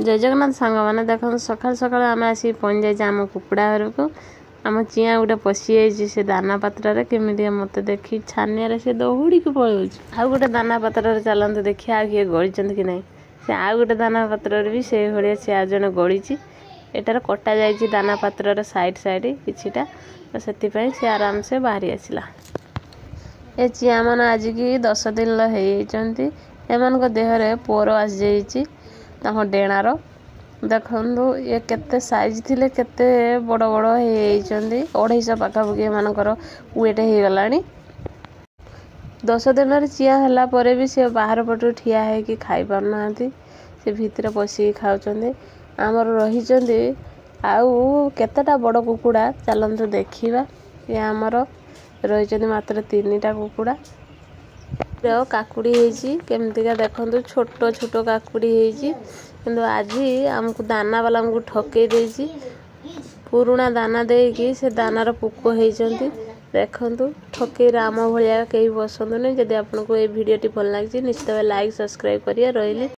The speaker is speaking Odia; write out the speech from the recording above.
ଜୟ ଜଗନ୍ନାଥ ସାଙ୍ଗମାନେ। ଦେଖନ୍ତୁ, ସକାଳୁ ସକାଳୁ ଆମେ ଆସିକି ପହଞ୍ଚି ଯାଇଛେ ଆମ କୁକୁଡ଼ା ଘରକୁ। ଆମ ଚିଆଁ ଗୋଟେ ପଶିଯାଇଛି ସେ ଦାନା ପାତ୍ରରେ। କେମିତି ମୋତେ ଦେଖି ଛାନିଆରେ ସେ ଦୌଡ଼ିକି ପଳାଉଛି ଆଉ ଗୋଟେ ଦାନା ପାତ୍ରରେ। ଚାଲନ୍ତୁ ଦେଖିବା ଆଉ କିଏ ଗଳିଛନ୍ତି କି ନାହିଁ। ସେ ଆଉ ଗୋଟେ ଦାନା ପାତ୍ରରେ ବି ସେଇଭଳିଆ ସେ ଆଉ ଜଣେ ଗଳିଛି। ଏଟାରେ କଟା ଯାଇଛି ଦାନା ପାତ୍ରର ସାଇଡ଼୍ ସାଇଡ଼୍ କିଛିଟା ତ, ସେଥିପାଇଁ ସେ ଆରାମସେ ବାହାରି ଆସିଲା। ଏ ଚିଆଁମାନେ ଆଜିକି 10 ଦିନର ହେଇଯାଇଛନ୍ତି। ଏମାନଙ୍କ ଦେହରେ ପୋର ଆସିଯାଇଛି ତାଙ୍କ ଡେଣାର। ଦେଖନ୍ତୁ, ଇଏ କେତେ ସାଇଜ୍ ଥିଲେ, କେତେ ବଡ଼ ବଡ଼ ହେଇଯାଇଛନ୍ତି। 250 ପାଖାପାଖି ଏମାନଙ୍କର ୱେଟ୍ ହେଇଗଲାଣି। 10 ଦିନରେ ଚିଆଁ ହେଲା ପରେ ବି ସେ ବାହାର ପଟୁ ଠିଆ ହେଇକି ଖାଇପାରୁନାହାନ୍ତି, ସେ ଭିତରେ ପଶିକି ଖାଉଛନ୍ତି। ଆମର ରହିଛନ୍ତି ଆଉ କେତେଟା ବଡ଼ କୁକୁଡ଼ା, ଚାଲନ୍ତୁ ଦେଖିବା। ଇଏ ଆମର ରହିଛନ୍ତି ମାତ୍ର 3ଟା କୁକୁଡ଼ା। କାକୁଡ଼ି ହେଇଛି କେମିତିକା ଦେଖନ୍ତୁ, ଛୋଟ ଛୋଟ କାକୁଡ଼ି ହେଇଛି। କିନ୍ତୁ ଆଜି ଆମକୁ ଦାନା ବାଲା ଆମକୁ ଠକେଇ ଦେଇଛି। ପୁରୁଣା ଦାନା ଦେଇକି ସେ ଦାନାର ପୋକ ହେଇଛନ୍ତି। ଦେଖନ୍ତୁ, ଠକେଇରେ ଆମ ଭଳିଆ କେହି ବସନ୍ତୁନି। ଯଦି ଆପଣଙ୍କୁ ଏଇ ଭିଡ଼ିଓଟି ଭଲ ଲାଗିଛି, ନିଶ୍ଚିତ ଭାବେ ଲାଇକ୍ ସବସ୍କ୍ରାଇବ୍ କରିବେ। ରହିଲି।